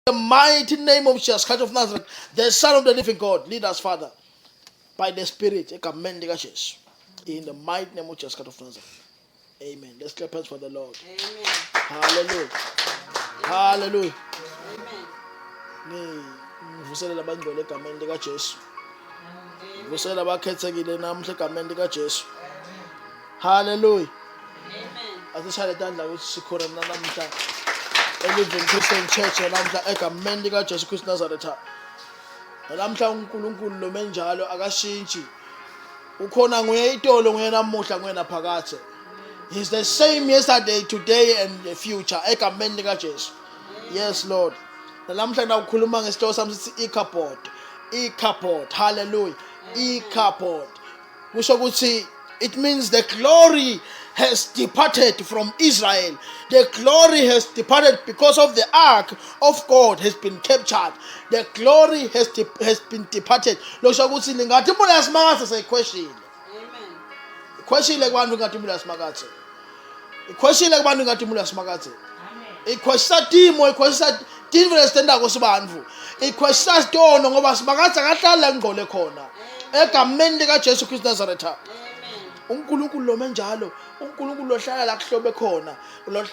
the mighty name of Jesus Christ of Nazareth, the Son of the living God, lead us, Father, by the Spirit. Egameni likaJesu. In the mighty name of Jesus Christ of Nazareth. Amen. Let's clap hands for the Lord. Amen. Hallelujah. Hallelujah. Amen. Ni ngivuselela abangcwele egameni likaJesu. Ngivuselela abakhethekile namuhla egameni likaJesu. Hallelujah. Amen. Asishayele tandla ukuthi sikhona namhla eLiving Christian Church namhla egameni likaJesu Kristu Nazaretha. Namhla uNkulunkulu lo menjalo akashintshi. Ukhona nguye itolo nguye namuhla nguye naphakathe. He's the same yesterday, today and the future. Egameni likaJesu. Yes Lord. Namhla ngikukhuluma ngesihloko sami sithi Ichabod. Ichabod. Hallelujah. Ichabod. Kusho ukuthi it means the glory has departed from Israel. The glory has departed because of the ark of God has been captured. The glory has, de has been departed. Lokusho ukuthi lingathi imula yasimakathe seyikhweshile. Amen. Ikhweshile kubantu ingathi imula yasimakathe. Ikhweshile kubantu ingathi imula yasimakathe. Ikhweshisa timo, ikhweshisa tintfo lesitentako sibantfu. Ikhweshisa sitono ngoba simakathe akahlali la ngigqole khona. Egameni likaJesu Kristu Nazaretha. Amen. uNkulunkulu lo menjalo uNkulunkulu lohlala la kuhlobe khona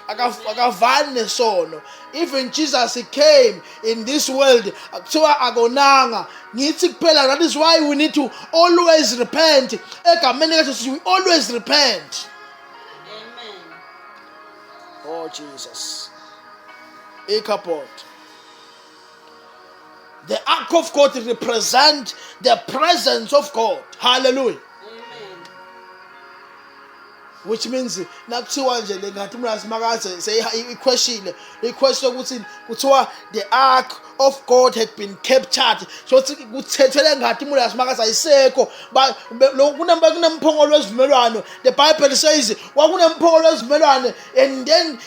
akavani nesono even Jesus he came in this world kuthiwa akonanga ngithi kuphela that is why we need to always repent egameni likaJesu we always repent Amen. oh Jesus Ichabod the ark of God represent the presence of God hallelujah Amen. Which means nakuthiwa nje le ngathi mina simakathe seyikhweshile ikhweshe ukuthi kuthiwa the ark of God had been captured so kuthethele ngathi imula simakathe ayisekho kunemphongolo wesivumelwano the bible says kwakunemphongolo wesivumelwano and then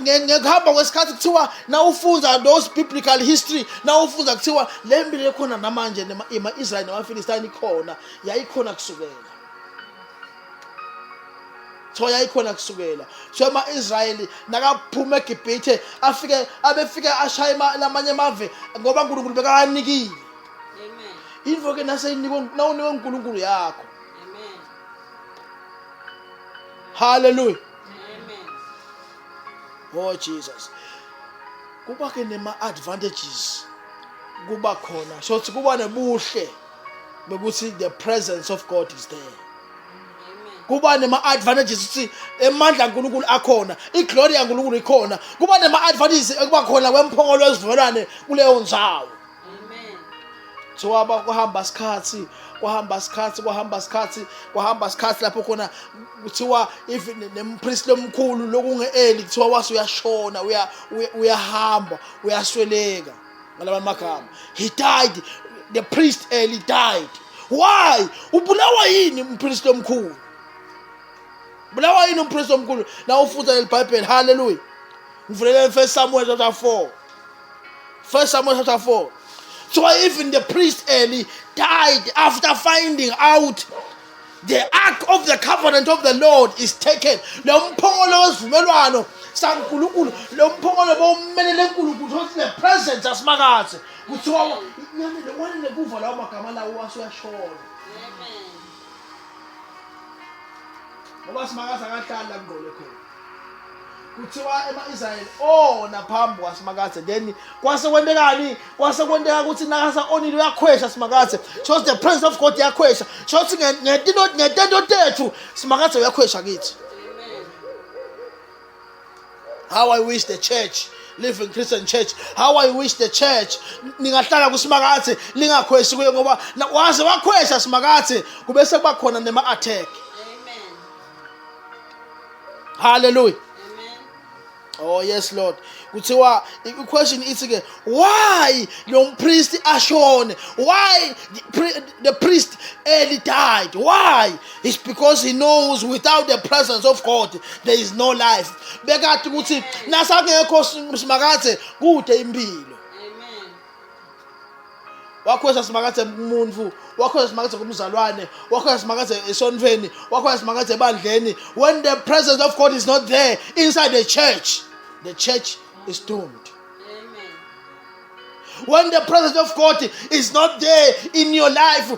ngekuhamba kwesikhathi kuthiwa nawufunza those biblical history nawufunza kuthiwa le mpilo ekhona namanje ema-Israyeli namaFilistine ikhona yayikhona kusukela kuthiwa yayikhona kusukela so ama-israyeli nakaphuma egibhithe afike abefike ashaye lamanye amave ngoba unkulunkulu bekawanikile into ke naseyinikwe nawunikwe unkulunkulu yakho haleluya oh jesus kuba ke nema-advantages kuba khona shothi kuba nebuhle bekuthi the presence of god is there kuba nema-advantages ukuthi emandla kaNkulunkulu akhona iglory kaNkulunkulu ikhona kuba nema-advantages ekuba khona kwemphongolo wesivumelwane kuleyo ndzawo kuthiwa kwahamba sikhathi kwahamba sikhathi kwahamba sikhathi kwahamba sikhathi lapho khona kuthiwa even nempristi lomkhulu lokunge-eli kuthiwa wase uyashona uyahamba uyasweleka ngalaba magama he died the priest Eli died why ubulawa yini umpriest omkhulu ubulawa yini umpriest omkhulu na ufunda leli hallelujah ngivulele first Samuel chapter 4 first Samuel chapter 4 so even the priest Eli died after finding out the ark of the covenant of the Lord is taken lo mphongolo wesivumelwano saNkulunkulu lo mphongolo bowumelele uNkulunkulu ukuthi the presence asimakathe kuthiwa nyane wanele kuva lawo magama lawo wase uyashona Amen. Ngoba simakathe akahlali la kungqole khona kuthiwa ema-Israyeli ona phambi kwaSimakadze then kwase kwentekani kwase kwenteka ukuthi nakasa onile uyakhwesha Simakadze so the presence of God iyakhwesha so ukuthi ngetinto ngetento tethu Simakadze uyakhwesha kithi how I wish the church Living Christian Church how I wish the church ningahlala kuSimakadze lingakhweshi kuye ngoba waze wakhwesha Simakadze kube sekuba khona nema attack Amen. Hallelujah. Amen. Oh yes Lord. Kuthiwa i-question ithi ke why lo priest ashone? Why the, the priest Eli died? Why? It's because he knows without the presence of God there is no life. Bekade ukuthi nasangekho simakathe kude impilo. Amen. Wakhwesa simakathe kumuntu, wakhwesa simakathe kumzalwane, wakhwesa simakathe esontweni, wakhwesa simakathe ebandleni. When the presence of God is not there inside the church, the church is doomed. Amen. When the presence of God is not there in your life,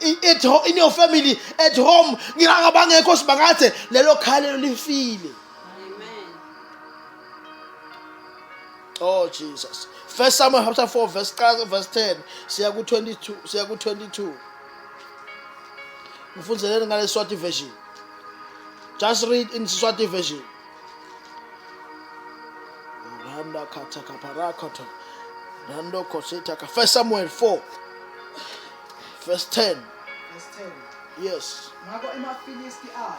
in your family, at home, ngingabangekho sibakathe lelo khaya lelo lifile. Amen. Oh Jesus. First Samuel chapter 4 verse 10 siya ku 22 siya ku 22. Ngifunzeleni ngale Swati version. Just read in Swati version. Randa kataka parakata. Rando kositaka. First Samuel 4 verse 10. Verse 10. Yes. Ngakho emaFilisti alwa.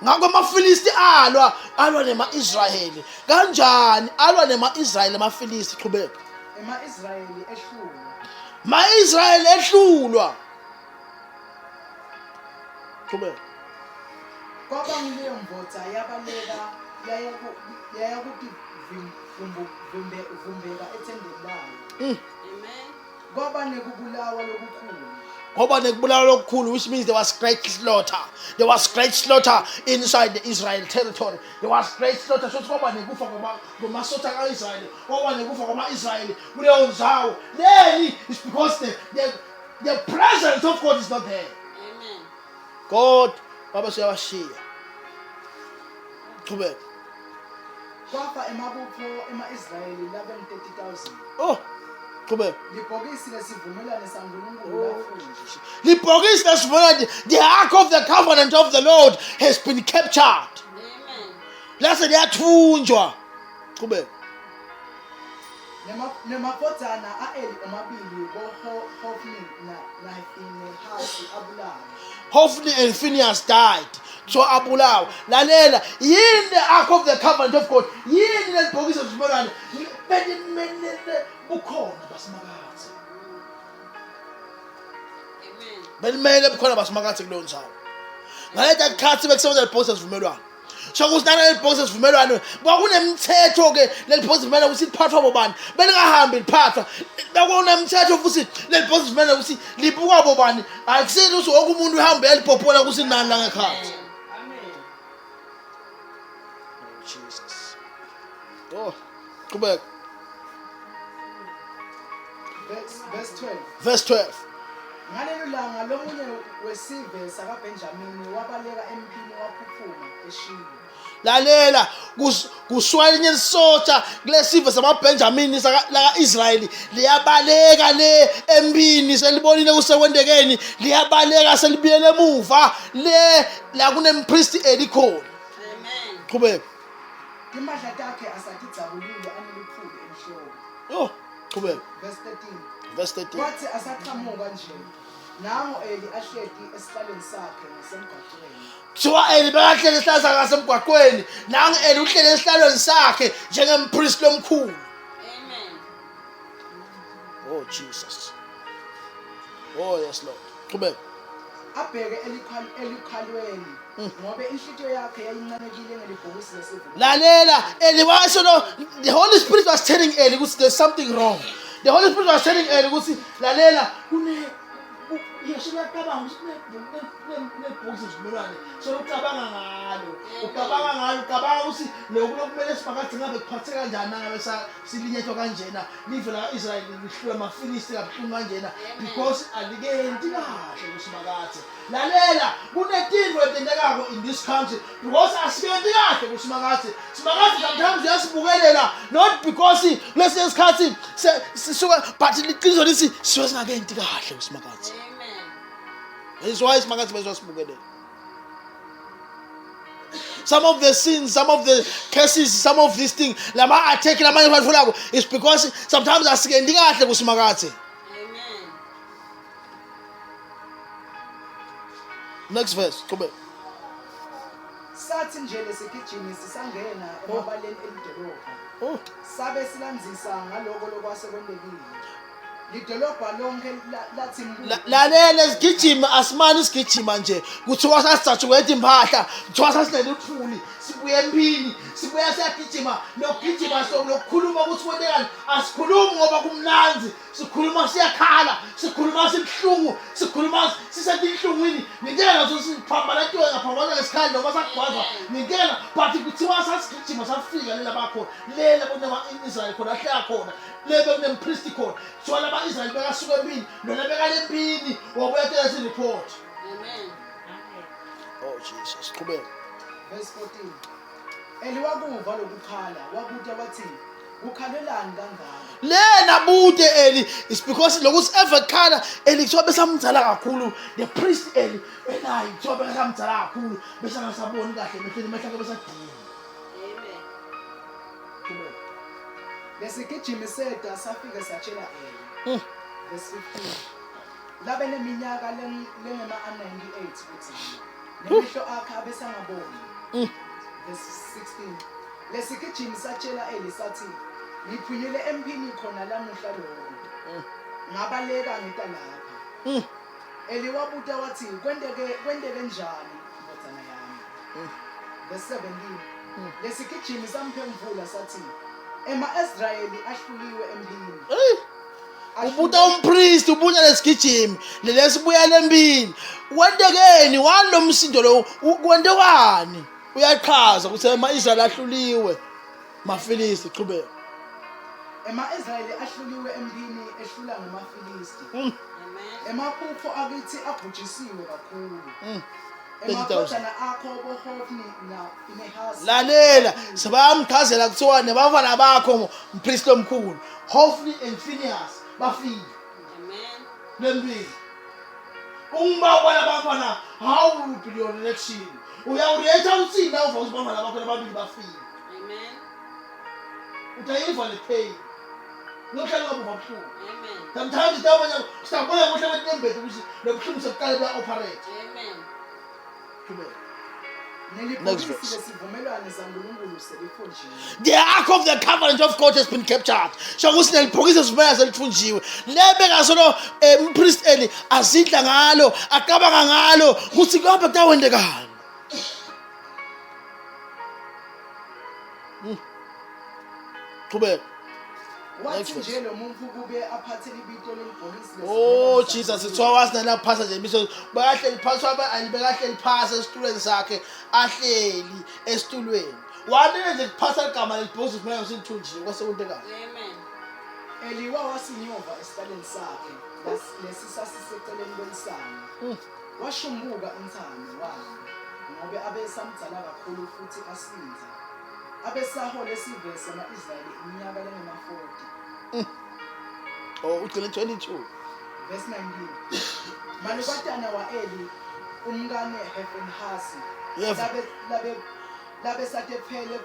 Ngakho amaFilisti alwa alwa nema-Israyeli. Kanjani alwa nema-Israyeli amaFilisti qhubeka. Ema-Israyeli ehlulwa. Ma-Israyeli ehlulwa. Qhubeka. Kwaba nguleyo ndvodza yabaleka yaya ku- yaya kutivumbeka ethendeni layo. Amen. Kwaba nekubulawa lokukhulu. Ngoba nekubulawa lokukhulu which means there was great slaughter. There was great slaughter inside the Israel territory. There was great slaughter. So kwaba nekufa kwama kwamasotha kaIsrael. Kwaba nekufa kwama-Israyeli kuleyo ndzawo. Leni is because the presence of God is not there. Amen. God baba siyabashiya. Qhubeka. Kwafa emabutho ema-Israyeli labengu-30,000. Oh, qhubeka. Libhokisi lesivumelwano saNkulunkulu lafunjwa. Libhokisi lesivumelwano, the ark of the covenant of the Lord has been captured. Amen. Lase liyathunjwa. Qhubeka. Nemadvodzana a-Eli omabili boHofni naFinehasi abulawa. Hophni and Phineas died. So abulawa. Lalela, yini the ark of the covenant of God? Yini lelibhokisi lesivumelwano? Belimelele bukhona basimakadze. Amen. Belimele bukhona basimakadze kuleyo ndzawo. Ngaleta khathi bekusebenza lelibhokisi lesivumelwano. So ukuthi naleli bhokisi lesivumelwano kwakunemithetho ke leli bhokisi lesivumelwano ukuthi liphathwa bobani. Belingahambi liphathwa. Kwakunemithetho futhi leli bhokisi lesivumelwano ukuthi libukwa bobani. Akusile ukuthi wonke umuntu uhambe uyaliphopola ukuthi nani la ngekhathi. Amen. Oh Jesus. Oh, qhubeka. Verse 12. Verse 12. Ngalelo langa lomunye wesive sakaBhenjamini wabaleka emphini waphuphuma eShilo. Lalela kusuka elinye lisotsha kulesive samaBhenjamini laka-Israyeli liyabaleka le empini selibonile kusekwendekeni liyabaleka selibuyele emuva le la kunempristi Eli khona. Amen. Qhubeka. Timphahla takhe asatidzabulile anelutfuli enhloko. Yo, qhubeka. Verse 13. Verse 13. Kwathi asaqhamuka nje nango Eli ahleti esihlalweni sakhe ngasemgwaqweni. Kuthiwa Eli bekahleli esihlalweni sakhe ngasemgwaqweni. Nangu Eli uhleli esihlalweni sakhe njengempristi lomkhulu. Amen. Oh Jesus. Oh yes Lord. Qhubeka. Abheke elikhalweni ngobe inhlitiyo yakhe yayincanekile ngelibhokisi lesivumelwano. Lalela Eli washo no the Holy Spirit was telling Eli ukuthi there's something wrong. The Holy Spirit was telling Eli ukuthi lalela kune Yesu uyacabanga ukuthi kunebhokisi lesivumelwano so ucabanga ngalo ucabanga ngalo ucabanga ukuthi lokhu lokumele siphakathi ngabe kuphathe kanjani nangabe silinyethwa kanjena live la-Israyeli lihlula amaFilisti kabuhlungu kanjena because alikenti kahle kusimakathe lalela kunetintfo letentekako in this country because asikenti kahle kusimakathe simakathe sometimes uyasibukelela not because kulesinye isikhathi sisuka but liqiniso lithi sisuke singakenti kahle kusimakathe Amen. That is why simakathe bezwasibukelela some of the sins some of the curses some of these things lama attack lamanye batfolako is because sometimes asikendi kahle kusimakathe Amen. next verse qhubeka Sathi nje lesigijimi sisangena emabaleni elidolobha oh sabe silandzisa ngaloko lokwase kwentekile. Lidolobha lonke lathi Lalela sigijima asimani sigijima nje kuthiwa sasijatshukwe impahla kuthiwa sasinelithuli sibuye empini sibuya siyagijima nokugijima lokukhuluma ukuthi kwentekani asikhulumi ngoba kumnanzi sikhuluma siyakhala sikhuluma sibuhlungu sikhuluma sisetinhlungwini ngentela naso siphambanatiwe ngaphambana ngesikhali noma sagwazwa ngentela but kuthiwa sasigijima safika lela bakhona lela kunema-israyeli khona ahleka khona le bekunempristi khona kuthiwa lama-israyeli bekasuka empini lona bekalempini wabuya tela si-report Amen. oh jesus qhubeka Verse 14. Eli wakuva lokukhala, wabuta wathi, Kukhalelani kangaka? Lena bude Eli is because lokuthi ever khala Eli kuthiwa besamdzala kakhulu the priest Eli enayi kuthiwa besamdzala kakhulu bese angasaboni kahle emehlweni emehlweni akhe besadini. Amen. Qhubeka. Lesigijimi seda safike satshela Eli. Verse 15. Labe neminyaka lengema-98 ukuthi nemehlo akhe abesangaboni. Verse 16. Lesigijimi satshela Eli sathi, Ngiphunyile emphini khona lamuhla lokhu. Ngabaleka ngita lapha. Eli wabuta wathi, Kwenteke kwenteke njani ndvodzana yami? Verse 17. Lesigijimi samphendvula sathi, Ema-Israyeli ahluliwe emphini. Hey. Ubuta umpriest ubunya lesigijimi lelesibuya lempini. Kwentekeni wani lo msindo lo kwentekani? Uyachaza ukuthi ama-Israyeli ahluliwe. MaFilisti qhubeka. Ema-Israyeli ahluliwe empini ehlula ngemaFilisti. Amen. Emabutfo akithi abhujisiwe kakhulu. 30,000. Emadodana akho boHofni naFinehasi. Lalela, sebayamchazela kuthiwa nebafana bakho mpristi omkhulu, Hofni and Phineas bafile. Amen. Lempilo. Ungibabona abafana, how will be your reaction? Uyawureact uthini na uva ukuthi abafana bakho lababili bafile? Amen. Utayiva le pain. Uyohlala ungabuva buhlungu. Amen. Sometimes sitawubona sitawubona kuhle kwetembethe ukuthi lo buhlungu sekuqale buya operate. Amen. Qhubeka. Nelibhokisi Next verse. lesivumelwane saNkulunkulu selikhonjiwe. The ark of the covenant of God has been captured. Sho ukuthi nelibhokisi lesivumelwano selithunjiwe. Le bekasolo eh, umpriest Eli azidla ngalo, acabanga ngalo ukuthi kuhambe kutawendekani. Qhubeka. Wathi nje lo muntu kube aphathe libito lelibhokisi Oh Jesus kuthiwa wathi nalaphasa nje imiso bekahleli phasi bekahleli phasi esitulweni sakhe ahleli esitulweni wanele nje kuphasa igama lelibhokisi kumele silithunjiwe kwase kuntekazi Amen. Eliwa wasinyova esihlalweni sakhe lesi sasiseceleni kwelisango. Washumbuka intsamo wahamba ngobe abesamdzala kakhulu futhi asindza. Abesahole sive sema-Israyeli iminyaka lengema-40. Oh ugcine 22. Verse 19. Malukatana wa-Eli umkane Hefenhasi Yebo. labe labe labe satephele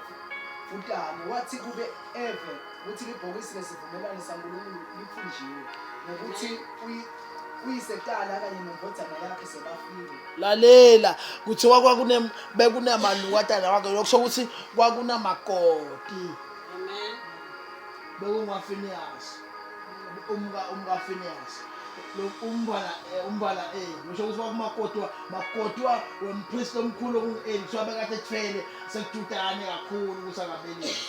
bhutane wathi kube eve ukuthi libhokisi lesivumelwano saNkulunkulu liphunjiwe nokuthi uyisetala kanye nendvodzana yakhe sebafile. Lalela kuthiwa kwakune bekunamalukatana wakhe lokusho ukuthi kwakunamakoti. Amen. BekungaFinehas. Umka umkaFinehas. Lo umbala eh, umbala eh kusho ukuthi kwakumakoti makoti wempristi omkhulu okungu-Eli kuthiwa bekade ethwele sekududane kakhulu ukuthi angabeleki.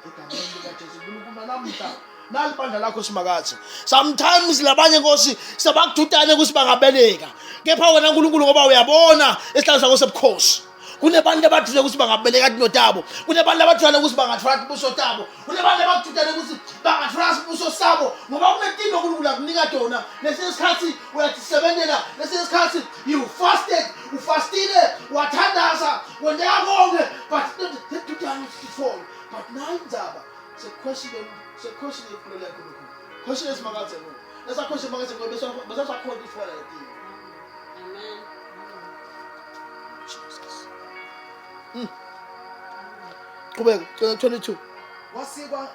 Egameni likaJesu uNkulunkulu namuhla nali bandla lakho simakathe sometimes labanye nkosi sebakududane ukuthi bangabeleka kepha wena uNkulunkulu ngoba uyabona esihlalo sakho sebukhosi kunebantu abadudane ukuthi bangabeleka tinto tabo kunebantu abadudane ukuthi bangathola tibuso tabo kunebantu abadudane ukuthi bangathola sibuso sabo ngoba kunetinto uNkulunkulu akunika tona lesinye isikhathi uyatisebentela lesinye isikhathi you fasted ufastile wathandaza wenteka konke but dudane ukuthi fall but nayi indzaba Sekhweshile sekhweshile ikhulelo yaNkulunkulu. Khweshile simakadze kuwe. Lesakhweshile simakadze kuwe bese bese sakhona ifona letini. Amen. Jesus. Qhubeka, 22. Wasikwa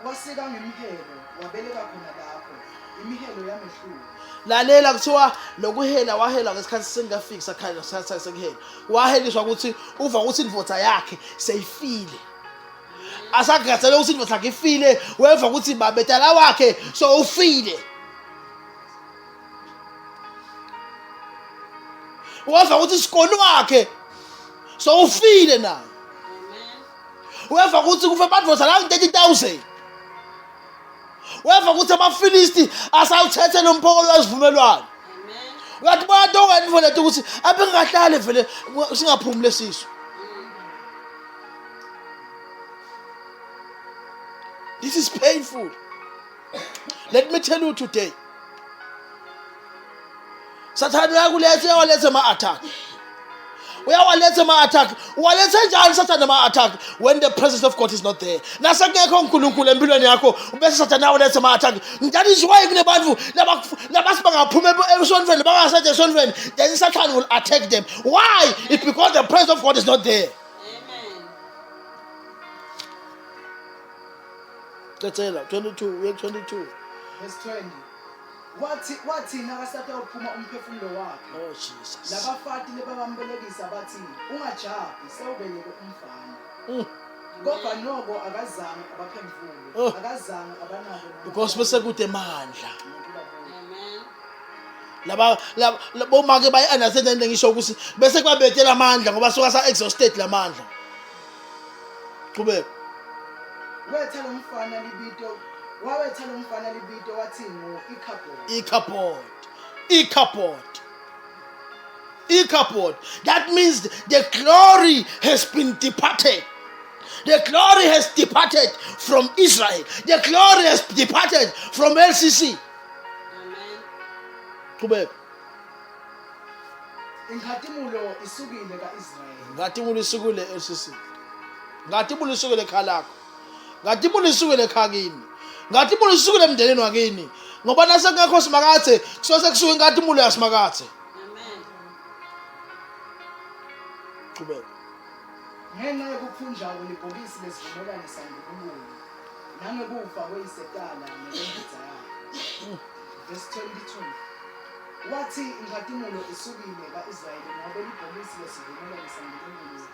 wasika ngemihelo wabeleka khona lapho imihelo yamehlula. Lalela kuthiwa lokuhela wahela ngesikhathi sengafiki sakhala ngesikhathi sekuhela. Waheliswa ukuthi uva ukuthi indvodza yakhe seyifile. Asakhathele ukuthi indoda yakhe ifile, weva ukuthi babetala wakhe so ufile. Weva ukuthi isikoni wakhe so ufile naye. Weva ukuthi kufe amadvodza la 30000. Weva ukuthi amaFilisti asawuthethe lo mphokolo wesivumelwano. Uyathi bona tonke intfo leti ukuthi abengahlali vele singaphumi lesisu. This is painful. Let me tell you today. Sathane uyakuletha uyawaletha ama-attack. Uyawaletha ama-attack. Uwalethe njani Sathane ama-attack when the presence of God is not there? Nasekungekho uNkulunkulu empilweni yakho bese Sathane awaletha ama-attack. That is why kunebantu labasi bangaphuma esontweni bangasathi esontweni then Satan will attack them. Why? It's because the presence of God is not there. Amen. Cecela 22 uye 22. Verse 20. Wathi wathi nakasatawuphuma umphefumulo wakhe. Oh Jesus. Labafati lebabambelekisa bathi ungajabhi sewubeleke umfana. Kodwa noko akazange abaphendvule. Oh. Akazange abanake noma Because bese kude mandla. Amen. Laba laba- bomake bayi understand into ngisho ukuthi bese kubabetela amandla ngoba suka sa exhausted lamandla. Qhubeka. Wetha lo mfana libito wawetha lo mfana libito wathi ngu Ichabod. Ichabod. Ichabod. Ichabod. That means the glory has been departed. The glory has departed from Israel. The glory has departed from LCC. Amen. Qhubeka. Inkhatimulo isukile kaIsrayeli. Inkhatimulo isukile LCC. Inkhatimulo isukile ekhaya lakho. Inkhatimulo isukile ekhaya kini. Inkhatimulo isukile emndenini wakini. Ngoba nasekungekho simakathe kusuke sekusuka inkhatimulo yasimakathe. Amen. Qhubeka. Ngenxa yokuphunja kwelibhokisi lesivumelwano saNkulunkulu nangekufa kweyisetala nekwendvodza yakhe. Verse 22. Wathi inkhatimulo isukile ka-Israyeli ngoba libhokisi lesivumelwano saNkulunkulu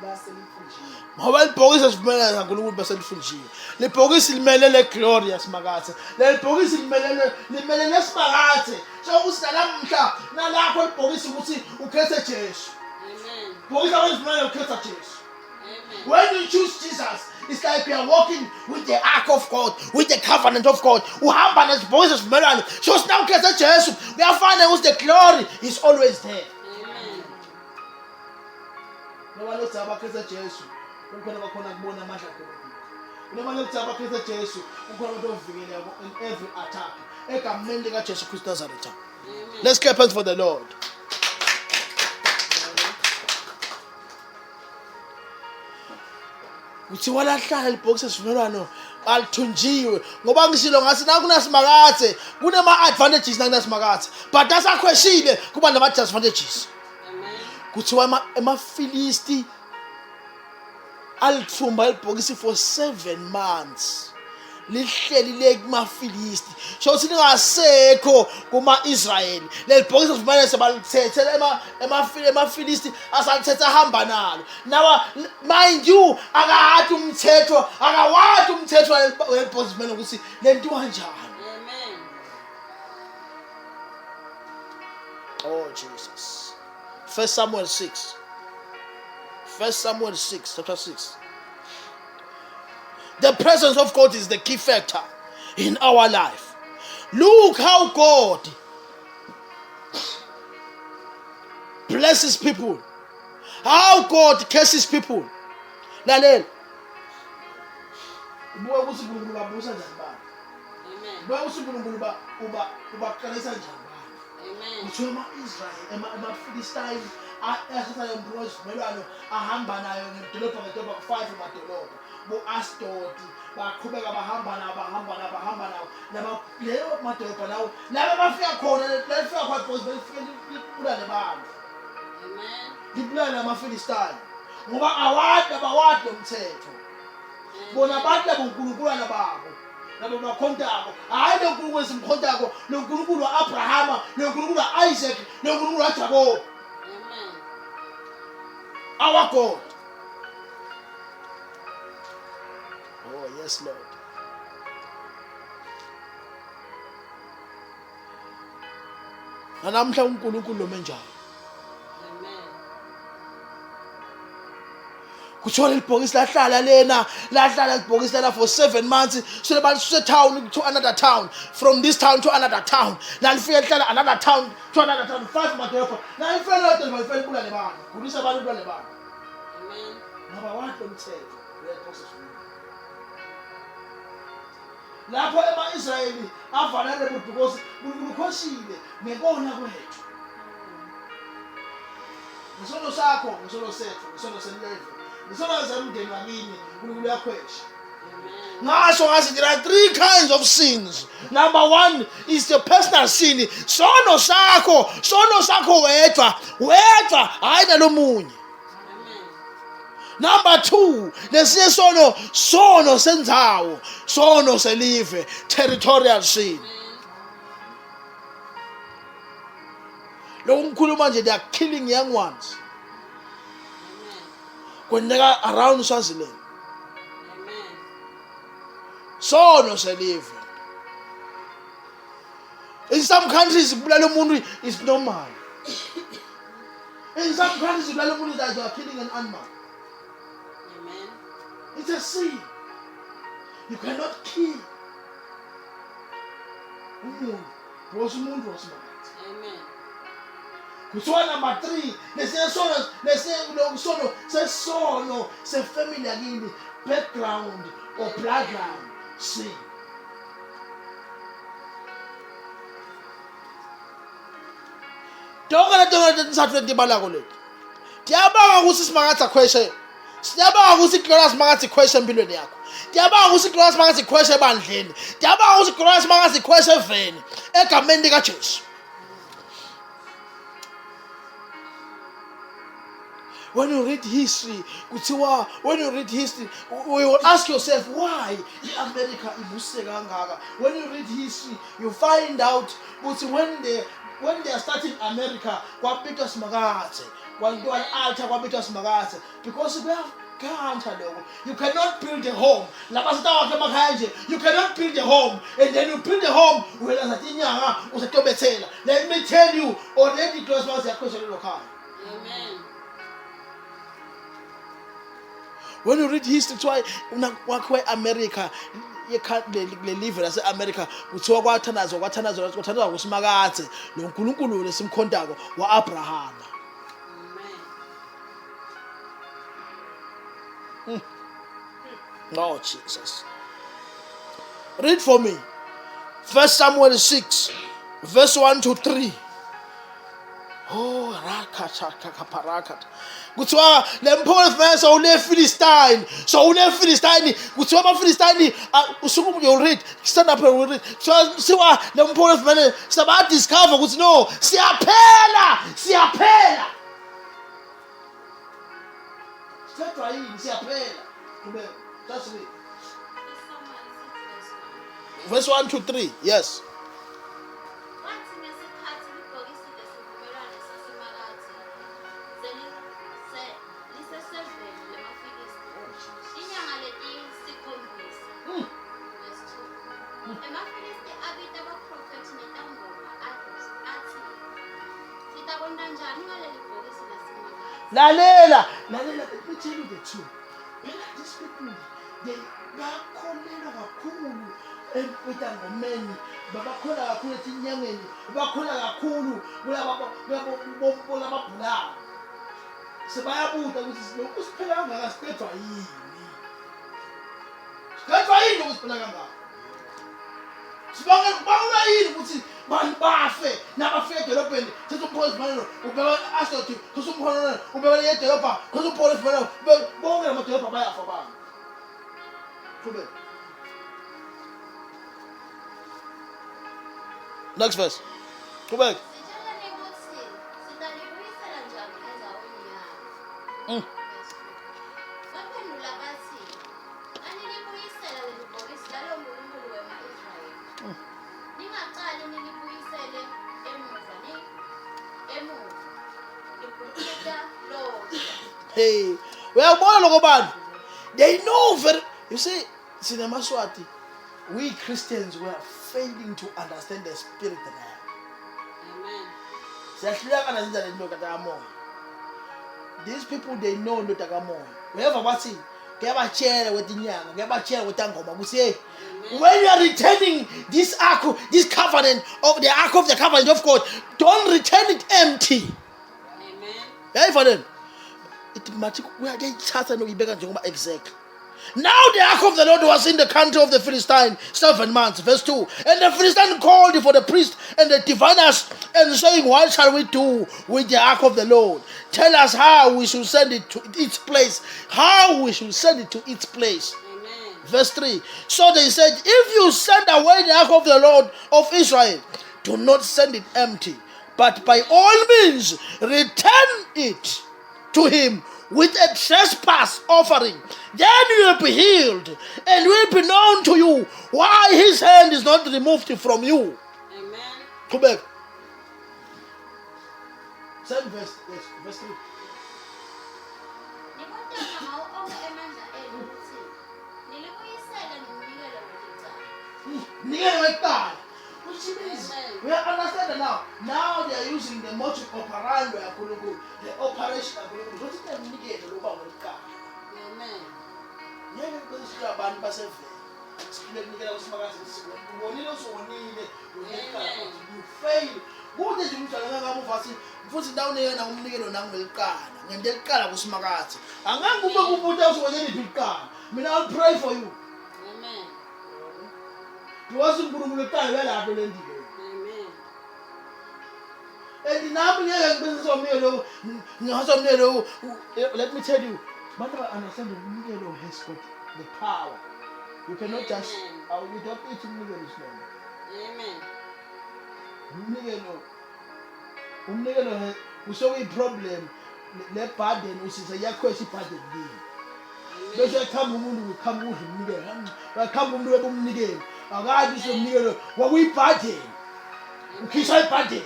lase lifunjiwe. Ngoba libhokisi lesivumelwano saNkulunkulu bese lifunjiwe. Libhokisi limelele glory yasimakathe. Leli bhokisi limelele limelele simakathe. So ukuthi nalamhla nalapho libhokisi ukuthi ukhethe Jesu. Amen. Bhokisi lesivumelwano ukhetha Jesu. Amen. When you choose Jesus, it's like you are walking with the ark of God, with the covenant of God. Uhamba nesibhokisi sesivumelwano. So now ukhethe Jesu, kuyafana ukuthi the glory is always there. Amen. Ngoba lokuthi abakhethe Jesu, kukhona bakhona kubona amandla kaNkulunkulu. Noma lokuthi abakhethe Jesu, kukhona abantu ovikeleka in every attack. Egameni likaJesu Kristu Nazareth. Amen. Let's clap hands for the Lord. Kuthiwa lahlala libhokisi esivumelwano alithunjiwe ngoba ngishilo ngathi nakunasimakathe kunema-advantages nakunasimakathe but asakhweshile kuba nama-disadvantages Amen. kuthiwa emafilisti alithumba libhokisi for 7 months lihleli le kumaFilisti sho ukuthi lingasekho kuma-Israyeli leli bhokisi sivumelane sebalithethe emaFilisti asalithethe ahamba nalo nawa mind you akahati umthetho akawati umthetho waleli bhokisi sivumelane ukuthi lentiwa njani Amen. Oh Jesus. First Samuel 6. First Samuel 6, chapter 6. The presence of God is the key factor in our life. Look how God blesses people. How God curses people. Lalela. Ubuka ukuthi uNkulunkulu babusa njani abantu. Amen. Ubuka ukuthi uNkulunkulu ba uba ubaqalisa njani abantu. Amen. Kuthiwa ama-Israyeli ama-Philistine athatha le mphungo yesivumelwano ahamba nayo ngedolobha ngedolobha ku-five amadolobha bo-Asdodi baqhubeka bahamba nawo bahamba nawo bahamba nawo laba leyo madolobha lawo laba bafika khona lifika khona because belifike libulale abantu Amen. libulale amaFilistine ngoba awadi abawadi lo mthetho bona abantu labo nkulunkulwana babo labo bakhontako hhayi lo nkulunkulu esimkhontako lo nkulunkulu wa-abrahama lo nkulunkulu wa-isaac lo nkulunkulu wajakobe Amen. our god Yes Lord. Nanamhla uNkulunkulu lo menjalo. Amen. Kuthiwa leli bhokisi lahlala lena lahlala libhokisi lana for 7 months so balisuse town to another town from this town to another town nalifike lihlala another town to another town five madolobha nalifike lelo dolobha lifike libulale abantu gulisa abantu libulale abantu Amen. ngoba wathi lo mthetho uyayiphosa lapho ema-israyeli avalele because uNkulunkulu ngekona kwethu ngesono sakho ngesono sethu ngesono selive ngesono semndeni wakini uNkulunkulu uyakhwesha ngasho ngathi there are three kinds of sins number one is the personal sin sono sakho sono sakho wedwa wedwa hayi nalomunye Number 2 lesinye sono sono sendzawo sono selive territorial sin lokhu ngikhuluma nje they are killing young ones kwenzeka around Swaziland sono selive in some countries kubulala umuntu is normal In some countries, you that you are killing an animal. Amen. It's a sin. You cannot kill. Umuntu, because umuntu wasimakathi. Amen. Kuthiwa number 3, lesiya sono, lesiya sono sesono sefamily yakini, background or bloodline sin. Tonke leto letintsatfu letibalako leti tiyabanga ukuthi simakatsi akhweshe siyabanga ukuthi iglorious simakatsi ikhweshe empilweni yakho tiyabanga ukuthi iglorious simakatsi ikhweshe ebandleni tiyabanga ukuthi iglorious simakatsi ikhweshe eveni egameni likaJesu when you read history kuthiwa when you read history you will ask yourself why i-america ibusise kangaka when you read history you find out ukuthi when they when they are starting america kwabitwa simakathe kwalintwa i-altar kwabitwa simakathe because kuyakhantsha lokho you cannot build a home laba sitawakhe emakhaya nje you cannot build a home and then you build a home wena zathi inyanga usetobethela let me tell you already close mouth yakhwesha lelo khaya Amen. When you read history kuthiwa kwakhiwa i-America lelive lase-America kuthiwa kwathandazwa kwathandazwa kwathandazwa kuSimakadze lo Nkulunkulu lesimkhontako wa-Abrahama. Amen. Oh Jesus. Read for me. First Samuel 6 verse 1 to 3. Oh, rakatha kuthiwa le mphongolo sifana sowune Philistine sowune Philistine kuthiwa ama Philistine usuku you read stand up and read kuthiwa siwa le mphongolo sifana saba discover ukuthi no siyaphela siyaphela sithethwa yini siyaphela qhubeka just read verse 1 to 3 yes Kwathi ngesikhathi libhokisi lesivumelwano saSimakadze liseseveni lemaFilisti, tinyanga letisikhombisa. Verse 2. EmaFilisti abita baphrofethi netangoma athi, Sitakwenta njani ngaleli bhokisi laSimakadze? Lalela, lalela, let me tell you the truth. Phela these people they bakholelwa kakhulu empitangomeni babakhola kakhulu etinyangeni bakhola kakhulu kulababhulayo sebayabuta ukuthi lokhu siphela kangaka siqedwa yini siqedwa yini lokhu siphela kangaka Sibangela yini ukuthi bantu bafe nabafika edolobheni thatha umpholo esivalelo ubeka i-asdod thatha umpholo ubeka lenye idolobha thatha umpholo esivalelo bonke la madolobha bayafa abantu qhubeka next verse qhubeka Sitsheleni ukuthi sitalibuyisela njani endzaweni yalo. Verse 3. Baphendula bathi, Nanilibuyisela leli bhokisi lalo Nkulunkulu wema-Israyeli. Ningaqali nilibuyisele emuva ni emuva. Libhukita lodwa. Hey, uyabona lokho bantu. They know very you see Sinemaswati, we Christians we are failing to understand the spirit realm. Amen. Siyahluleka nasenza le nto kamoya. These people they know ndoda kamoya. Whoever bathi kuyabatshela kwetinyanga, kuyabatshela kwetangoma ukuthi hey when you are returning this ark, this covenant of the ark of the covenant of God, don't return it empty. Amen. Yayiva lento? It mathi kuyayithatha nokuyibeka njengoba exactly. Now the ark of the Lord was in the country of the Philistine 7 months. Verse 2. And the Philistine called for the priest and the diviners and saying, What shall we do with the ark of the Lord? Tell us how we should send it to its place. How we should send it to its place. Amen. Verse 3. So they said, If you send away the ark of the Lord of Israel, do not send it empty, but by all means return it to him with a trespass offering. Then you will be healed and will be known to you why his hand is not removed from you. Amen. Qhubeka. Same verse, yes, verse 3. Nikotama ngawo onke emandla enu ukuthi nilibuyisele ngomnikelo welicala. Mnikelo wecala. Which means Amen. we are understanding now. Now they are using the modus operandi yaNkulunkulu, the operation yaNkulunkulu. Ukuthi kunemnikelo loba welicala. Amen. Ngeke kuqinisiwe abantu basevele. Siphile kunikela kusimakazi ubonile usubonile uneqala Amen. you fail. Kude nje umdlalo ngakamuva wathi mfundisi ndawunikela nangumnikelo nangeliqala. Ngento eliqala kusimakazi. Angeke kube kubuta usubonile liphi iqala. Mina I'll pray for you. Amen. Because uNkulunkulu eqala uyalapho le ndilo. Amen. And nami ngeke ngibenzise umnikelo ngihasa umnikelo let me tell you bantu ba understand umnikelo has got the power. You cannot just Amen. you don't eat umnikelo isilonda. Amen. Umnikelo umnikelo kusokuyi-problem le burden usise iyakhwesha i-burden kini. Bese uyaqhamuka umuntu uqhamuka udla umnikelo. Uyaqhamuka umuntu weba umnikelo. Akade usomnikelo kwakuyi-burden. Ukhishwa i-burden.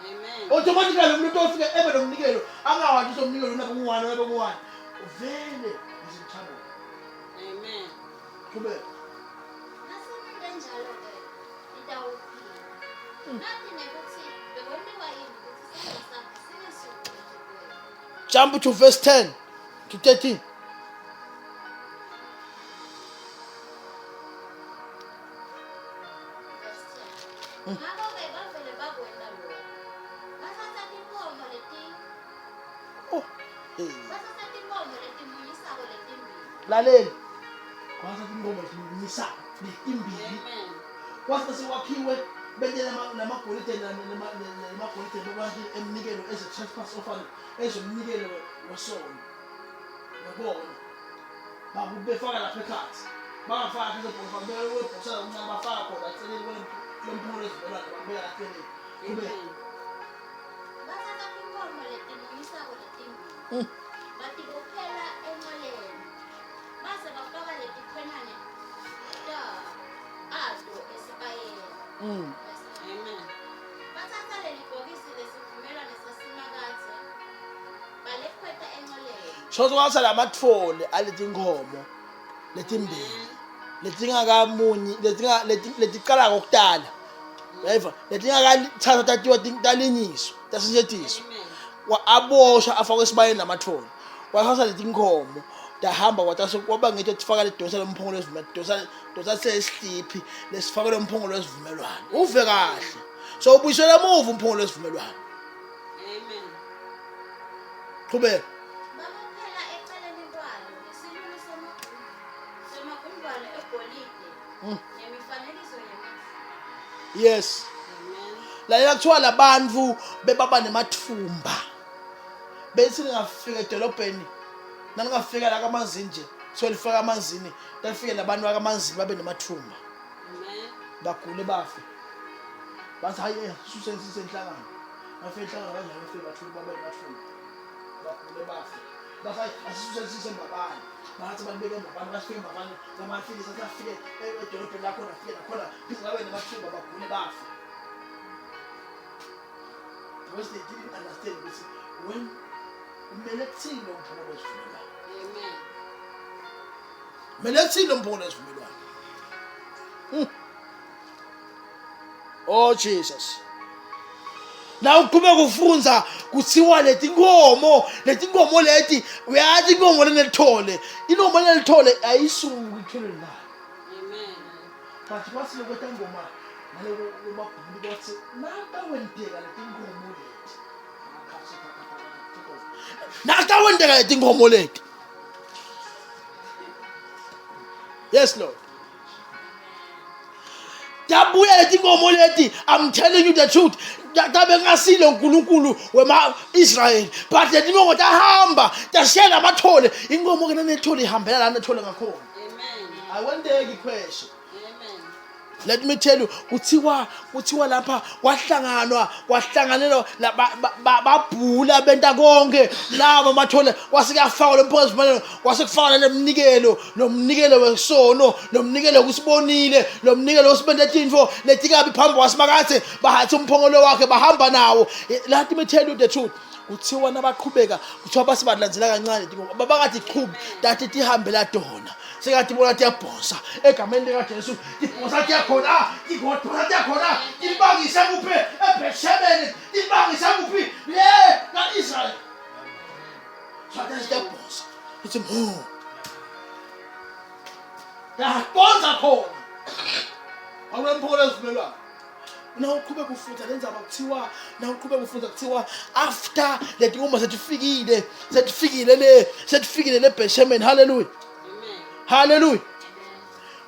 Amen. Automatically umuntu ofika ebe nomnikelo angawathi usomnikelo unabo kuwani unabo kuwani. Vele isimthambo. Amen. Qhubeka. Nasenente njalo-ke nitawuphila. Nati nekuthi bekwentiwa yini ukuthi isandla sakhe singesuki etikweni. Jump to verse 10 to 13. Verse 10. Ngakho-ke bavele bakwenta lokho. Bathatha tinkhomo leti Oh. Hey. bathatha tinkhomo letimunyisako letimbili. Lalela. Kwase ingoma zimunyisa letimbili. Amen. Kwase sekwakhiwe bente namagolide namagolide bebantu emnikelo as a trespass offering ezomnikelo wesono. Ngibona. Bakubefaka lapha ekhathi. Bangafaka ezobhosa bebhosa umncane bafaka khona eceleni kwemphumulo ezivelana bakubeka la eceleni. Kube Amen. Bathatha tinkhomo letimunyisako letimbili. Batibophela enqoleni. Base bafaka letikhwenyane ato esibayeni. Verse 9. Amen. Bathatha leli bhokisi lesivumelwano saSimakadze balekhweta enqoleni. So kwase lamathole aletinkomo letimbili letingakamunyi letinga letiqala ngokudala. Uyayiva letingakathathwa tatiwa talinyiswa tasetshenziswa. Amen. Wa aboshwa afakwe esibayeni lamathole. Wathatha letinkomo tahamba kwatase kwaba ngento tifaka ledosa lomphongolo wesivumelwano dosa dosa sesihliphi lesifake lomphongolo wesivumelwano. Uve kahle. So ubuyisela emuva umphongolo wesivumelwano. Amen. Qhubeka. Babophela eceleni kwalo ngesilulu semagundwane egolide nemifanekiso yemithi. Yes. Amen. Lalela kuthiwa labantu bebaba nemathumba. Bethi ningafika edolobheni naningafika la kamanzini nje so lifaka amanzini lafike labantu bakamanzini babe nemathumba Amen. bagule bafe bathi hayi eh suse sise inhlangano bafike inhlangano kanjani bafike bathule babe nemathumba bagule bafe bathi hayi asisuse sise mbabane bathi balibeke embabane bafike embabane lamafike sasafike edolobheni lakhona afike nakhona phinde babe nemathumba bagule bafe because they didn't understand ukuthi when kumele kuthini lo mphumela wesivumelwano Amen. Mele thini lomphongolo wesivumelwano? Oh Jesus. Na uqhubeka ufunza kuthiwa letinkomo letinkomo leti uyazi inkomo lenelithole inkomo lenelithole ayisuki ithole nayo. Amen. But kwatsi lokwetangoma naloko kwemabhulu kwatsi nakawenteka letinkomo leti. Nakawenteka letinkomo leti. Yes Lord. Tabuya letinkomo leti I'm telling you the truth. Tabe ngasilo uNkulunkulu wema-Israyeli but letinkomo tahamba tashiya lamathole inkomo ke nanethole ihambela la nethole ngakhona. Amen. Akwenteki question. Amen. Let me tell you kuthiwa kuthiwa lapha kwahlanganwa kwahlanganelwa babhula benta konke laba mathole kwase kuyafakwa lo mphakathi sivumelwano kwase kufakwa naleminikelo lo mnikelo wesono lo mnikelo kusibonile lo mnikelo osibente tintfo letikabi phambi kwasimakathe bahathe umphongolo wakhe bahamba nawo let me tell you the truth kuthiwa nabaqhubeka kuthiwa base balandzela kancane babakathi qhubi tathi tihambela tona sekathi bona tiyabhosa egameni likaJesu tibhosa tiyakhona tibhosa tiyakhona tibangise kuphi eBheshebeni tibangise kuphi le ka-Israyeli sathi tiyabhosa ithi mhu yabonza khona akulempokolo ezivumelwano nawuqhubeka ufunda le ndzaba kuthiwa nawuqhubeka ufunda kuthiwa after leti ngoma setifikile setifikile le setifikile le Bethshemesh haleluya haleluya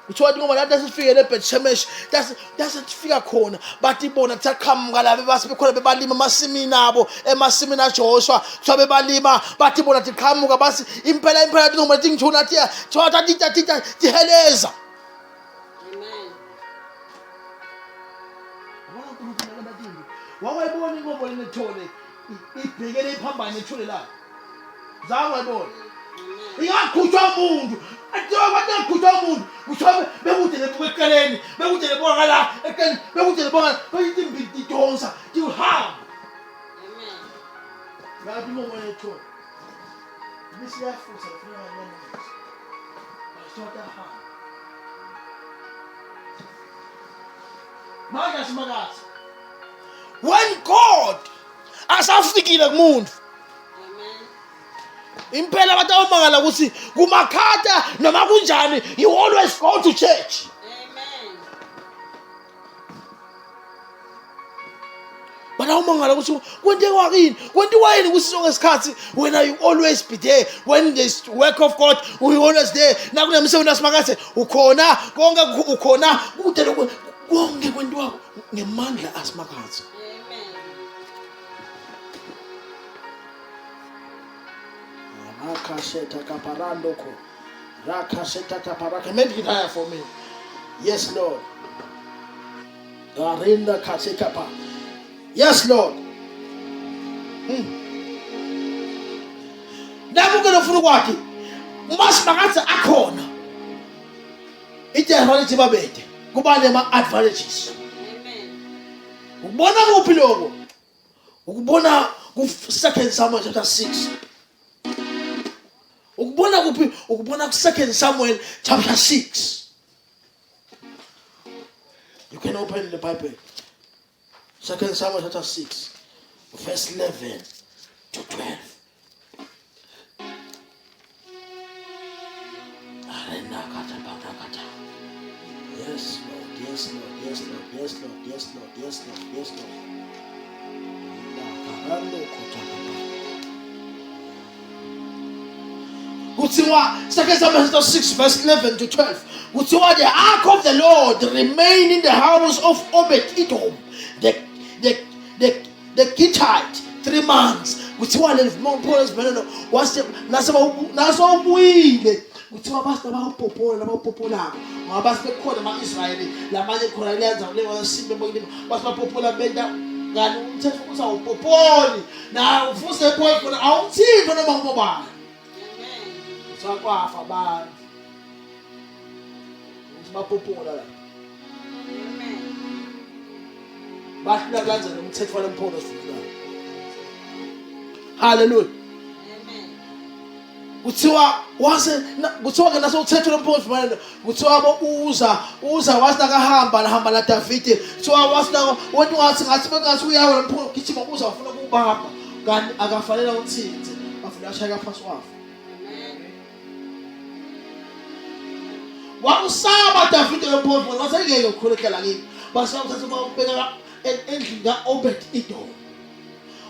kuthiwa tingoma lati sesifikele eBethshemesh tasetifika khona batibona tisaqhamuka la bebase bekhona bebalima emasimini abo emasimini aJoshua kuthiwa bebalima batibona tiqhamuka basi impela impela tingoma letingithuna tiya kuthiwa tatita tiheleza Amen. Yabona uNkulunkulu nakenta tintfo. Wawayibona inkomo lenethole ibhekele iphambane nethole layo. Zange wayibona. Ingaqhutshwa umuntu. Athiwa kwathi ingaqhutshwa umuntu. Kuthiwa bekude lebuka eceleni, bekude lebuka ngala eceleni, bekude lebuka beyithi imbili tidonsa, tihamba. Amen. Ngathi inkomo lenethole. Bese iyafutha lefuna nganyamisa. Manje asimakazi. When God asafikile kumuntu impela batawumangala ukuthi kumakhata noma kunjani you always go to church Amen. Batawumangala ukuthi kwentiwa kini kwentiwa yini kusi sonke isikhathi wena you always be there when there's work of God you always there nakunemisebenzi asimakathe ukhona konke ukhona kude lokhu konke kwentiwa ngemandla asimakathe Amen. Rakasheta kaparandoko. Rakasheta kaparaka. Make it higher for me. Yes, Lord. Arinda kasekapa. Yes, Lord. Nakuke lofuna ukwakhe. Uma simakathe akhona. Ijehova lithi babede. Kuba nema advantages. Amen. Ukubona kuphi lokho? Ukubona ku 2 Samuel chapter 6. Ukubona kuphi? Ukubona ku 2 Samuel chapter 6. You can open the Bible. 2 Samuel chapter 6, verse 11 to 12. Yes, Lord, yes, Lord, yes, Lord, yes, Lord, yes, Lord, yes, Lord, yes, Lord. Kuthiwa 2 Samuel chapter 6 verse 11 to 12 kuthiwa the ark of the Lord remained in the house of Obed-Edom the the the the Gittite 3 months kuthiwa leli mpholo esivumelwano wase nasewubuyile kuthiwa base labawupopola labawupopolako ngoba base bekhona ama-Israyeli lamanye khona kulenza kuleyo simbe base bapopola benta kanti umthetho ukuthi awupopoli na ufuse epola khona awumthinto noma ngubani Amen. Sakwafa abantu ukuthi bapopola la Amen. bahlula kanjani umthetho walemphondo sivumelwano haleluya Amen. Kuthiwa wase kuthiwa ke nasewuthethe lo mphongolo wesivumelwano kuthiwa bo uza uza wathi nakahamba lahamba la Davide kuthiwa wathi na wena ungathi ngathi bengathi uyawa lo mphongolo gijima uza ufuna ukubamba kanti akafanele uthinte bafuna ashayeka phansi wafa. Wakusaba Davide lo mphongolo wathi ngeke ukhulekela kimi base uthatha bawubeka endlini ka-Obed Edom.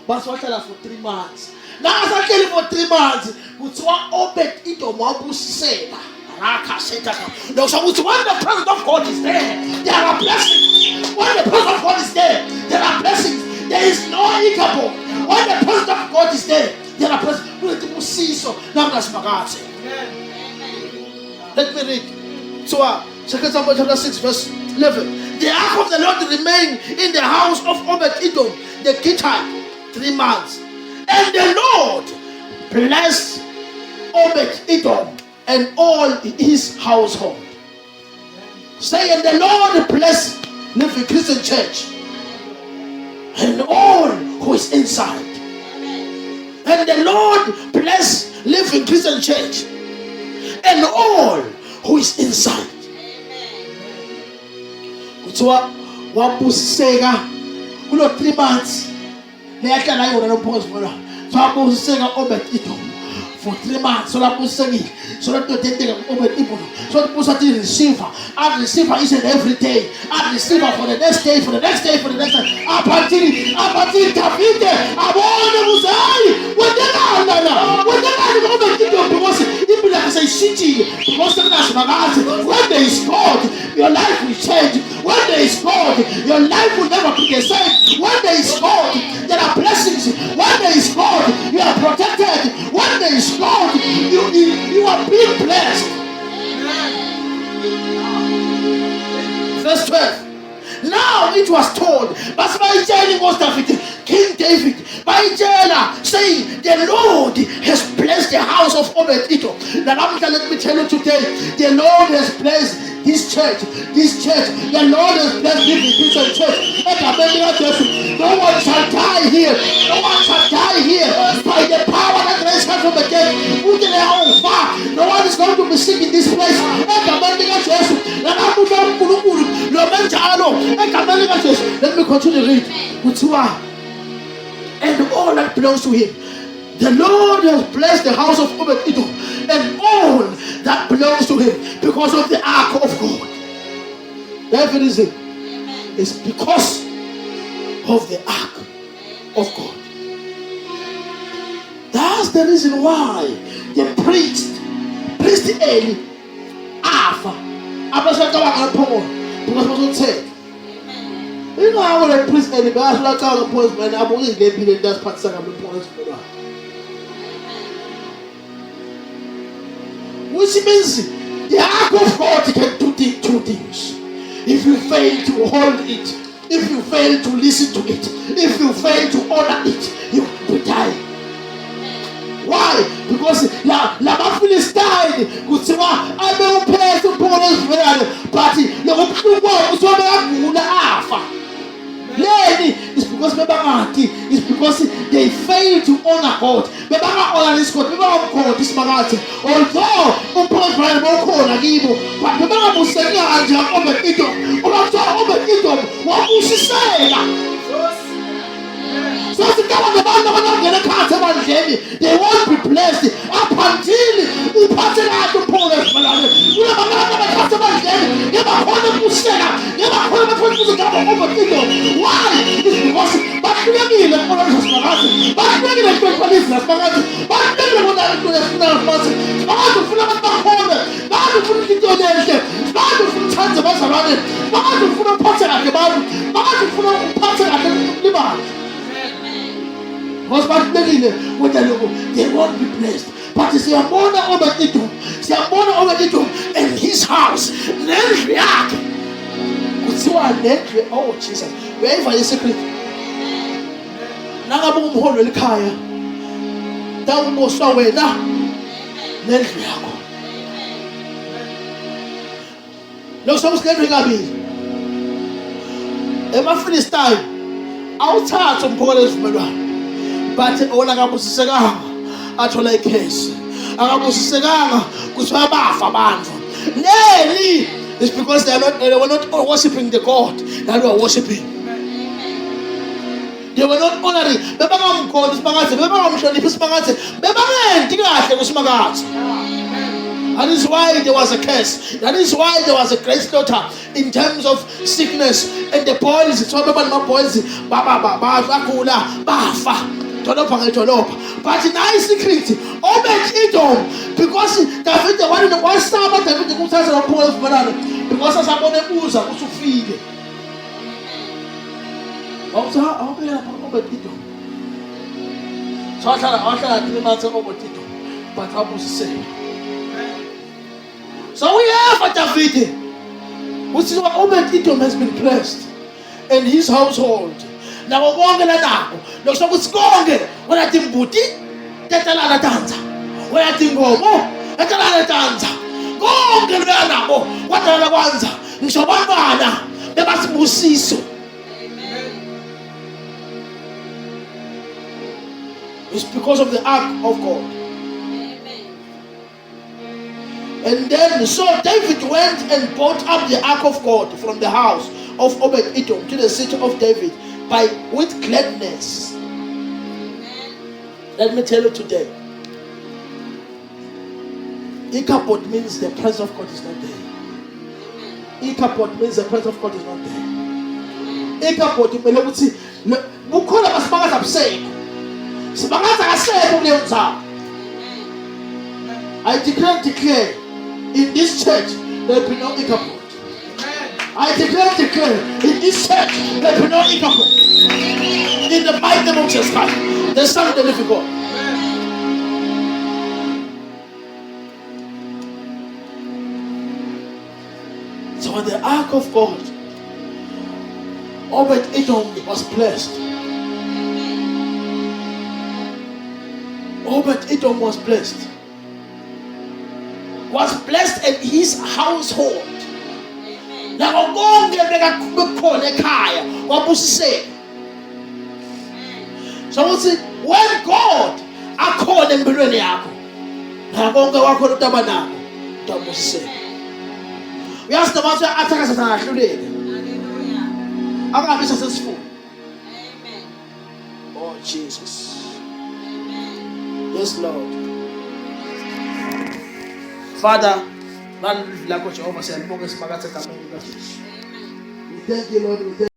Base wahlala for 3 months. Nakasahleli for 3 months kuthiwa Obed Edom wabusiseka. Raka setaka. Lokusho ukuthi when the presence of God is there, there are blessings. When the presence of God is there, there are blessings. There is no Ichabod. When the presence of God is there, there are blessings. Kunetibusiso nakunasimakathe. Let me read. So, 2 Samuel chapter 6, verse 11. The ark of the Lord remained in the house of Obed Edom, the Gittite, 3 months. And the Lord blessed Obed Edom and all his household. Say, and the Lord bless Living Christian Church and all who is inside. And the Lord bless Living Christian Church and all who is inside. Kuthiwa wabusiseka kulo 3 months leyahlala yona lo mphakathi ngola. Wabusiseka Obed Edom for 3 months. So labusisekile. So la nto tenteka ku-Obed Edom. So busa ti receiver. I receiver each and every day. I receiver for the next day, for the next day, for the next day. Up until Davide abone ukuthi hayi kwentekani lana. Kwentekani ku-Obed Edom because impilo yakhe seyishintshile because sekunasimakathe. When there is God, your life will change. When there is God, your life will never be the same. When there is God, there are blessings. When there is God, you are protected. When there is God, you are being blessed. Verse 12. Now it was told, but bayitshela inkosi David, King David, bayitshela saying, the Lord has blessed the house of Obed Edom. Nalamuhla let me tell you today, the Lord has blessed this church, this church. The Lord has blessed Living Christian Church. Egameni likaJesu, no one shall die here. No one shall die here by the power that raised Christ from the dead. Uthi leyawufa. No one is going to be sick in this place. Egameni likaJesu, nanamuhla uNkulunkulu noma enjalo egameni likaJesu. Let me continue to read. Kuthiwa and all that belongs to him. The Lord has blessed the house of Obed Edom and all that belongs to him because of the ark of God. That's the reason. It's because of the ark of God. That's the reason why the priest, priest Eli, afa abasacabanga laphongolo because bazothetha ingako le priest Eli bekasacabanga phongolo manje abuke le mpilo into asiphathisa ngabe phongolo esivumelwano which means the ark of God can do two things if you fail to hold it if you fail to listen to it if you fail to honor it you will die why because la lamaFilistine kuthiwa abe uphethe umphongolo wesivumelwano but lokubuhlungu kwawo kuthiwa bekagula afa leni is because bebangati is because they fail to honor God bebanga-honor this God bebangamkhonti isimakathe although umphakathi Brian bawukhona kibo but bebangabusekanga nje Obed Edom uma kuthiwa Obed Edom wabusiseka so sicaba ngabantu abangangena ekhatha ebandleni they won't be blessed up until uphathe kahle umphongolo wesivumelwano kunabantu abakhatha ebandleni ngebakhona ukubuseka ngebakhona bathole ukuthi ngabo Obed Edom why is because bahlulekile ukubona simakathe bahlulekile ukuhlonipha izwi lasimakathe bahlulekile ukubona into efuna simakathe simakathe ufuna abantu bakholwe simakathe ufuna into lenhle simakathe ufuna uthande abazalwane simakathe ufuna uphathe kahle abantu simakathe ufuna uphathe kahle libandla because bahlulekile kodwa lokho they won't be blessed but siyambona Obed Edom siyambona Obed Edom and his house nendlu yakhe kuthiwa nendlu oh Jesus uyayiva i-secret nangabe ungumholi welikhaya tawuboswa wena nendlu yakho Lokho sokusilendwe kabili. EmaFilistine awuthathe umphongolo wesivumelwano. But wona kabusisekanga athola ikhesi. Akabusisekanga kuthiwa bafa abantu. Neli is because they are not they were not worshiping the God that we are worshiping. They were not honoring. Bebangamkhonzi uSimakadze, bebangamhloniphi uSimakadze, bebangenti kahle kuSimakadze. That is why there was a curse. That is why there was a great slaughter in terms of sickness and the boys. Kuthiwa beba nama-boys bagula bafa dolobha ngedolobha. But nayi secret, Obed Edom, because Davide wasaba Davide ukuthatha lo mphumela wesivumelwano because asabona ebuza ukuthi ufike. Wawuthi awubeka lapha Obed Edom. So wahlala wahlala 3 months Obed Edom but wabusiseka. So uyeva Davide uthi Obed Edom has been blessed and his household nako konke lanako lokusho ukuthi konke wena timbuti tetalana tanza wena tingomo tetalana tanza konke loyanako kwadalana kwanza ngisho abantwana bebasibusiso It's because of the ark of God. And then, so David went and brought up the ark of God from the house of Obed Edom to the city of David by with gladness. Amen. Let me tell you today. Ichabod means the presence of God is not there. Ichabod means the presence of God is not there. Ichabod kumele ukuthi bukhona basibakaza busekho. Sibakaza kasekho kuleyo ndzawo. I declare and declare in this church there will be no Ichabod. I declare and declare in this church there will be no Ichabod. In the mighty name of Jesus Christ, the Son of the living God. So the ark of God, Obed Edom was blessed. Obed Edom was blessed. Was blessed and his household. Nako konke bekukhona ekhaya kwabusiseka. So uthi when God akhona empilweni yakho nako konke kwakho utaba nako utabusiseka. Uyazi noma athi athakaza angahluleki. Angabi sasesifuna. Oh Jesus. Amen. Yes Lord. Father, naleli lakho Jehova siyalibonga esimakathe egameni likaJesu. We thank you Lord. We thank